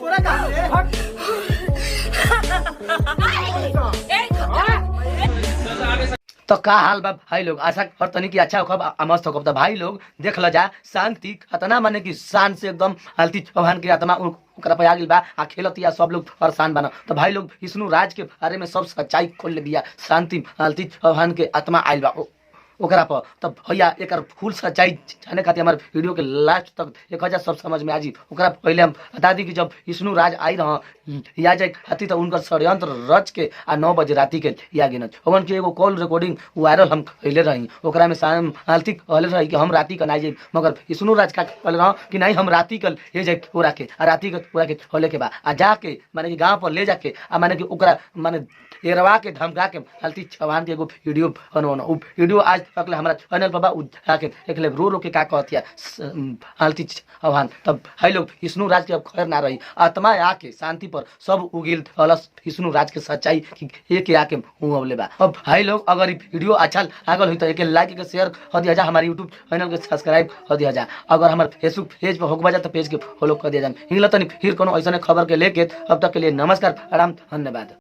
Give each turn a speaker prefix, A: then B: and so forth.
A: पूरा कहा रे।
B: तो का हाल बा भाई लोग? आशा कर तनी कि अच्छा होखब आ मस्त होखब। तो भाई लोग, देख ल जा, शांति खतना माने कि शान से एकदम हल्ती चौहान के आत्मा ओकरा पे आ गेल बा आ खेलतिया, सब लोग परेशान बना। तो भाई लोग, विष्णु राज के बारे में सब सच्चाई खोल ले बिया। शांति हल्ती चौहान के आत्मा आइल बा ओकरा पर। तब भैया, एकर फुल सच्चाई जाने खातिर हमारे वीडियो के लास्ट तक एक हजार सब समझ में आ जी। ओकरा पहले हम बता दी कि जब विष्णु राज आई रह या जाए खातिर, तो उनकर षड्यंत्र रच के आ 9 बजे राति के या गिनत ओवन के एगो कॉल रिकॉर्डिंग वायरल हम कैले रही। ओकरा में साम हालती कहले रही कि हम राति के ना जाई, मगर विष्णु राज का कहले रह कि नहीं, हम राति के ले जाए ओरा के आ राति के ओरा के खोले के बा आ जाके माने कि गांव पर ले जाके आ माने कि ओकरा माने एरवा के धमका के हल्ती चौहान के एगो वीडियो बनवाना। उ वीडियो आज तक ले हमारा चैनल पर बा। उ जाके देख ले, रो रो के का कहतिया हल्ती चौहान। तब है लोग, विष्णु राज के अब खैर ना रही। आत्मा आके शांति पर सब उगिल अलस विष्णु राज के सच्चाई कि एक आके मुँह बा। अब भाई लोग, अगर ई वीडियो अच्छा लागल हुई तो एक लाइक के शेयर कर दिया जा, हमारे यूट्यूब चैनल के सब्सक्राइब कर दिया जा। अगर हमारे फेसबुक पेज पर होकबा जा तो पेज के फॉलो कर दिया जा। हिंगला तनी फिर कोनो ऐसा खबर के लेके। अब तक के लिए नमस्कार, आराम, धन्यवाद।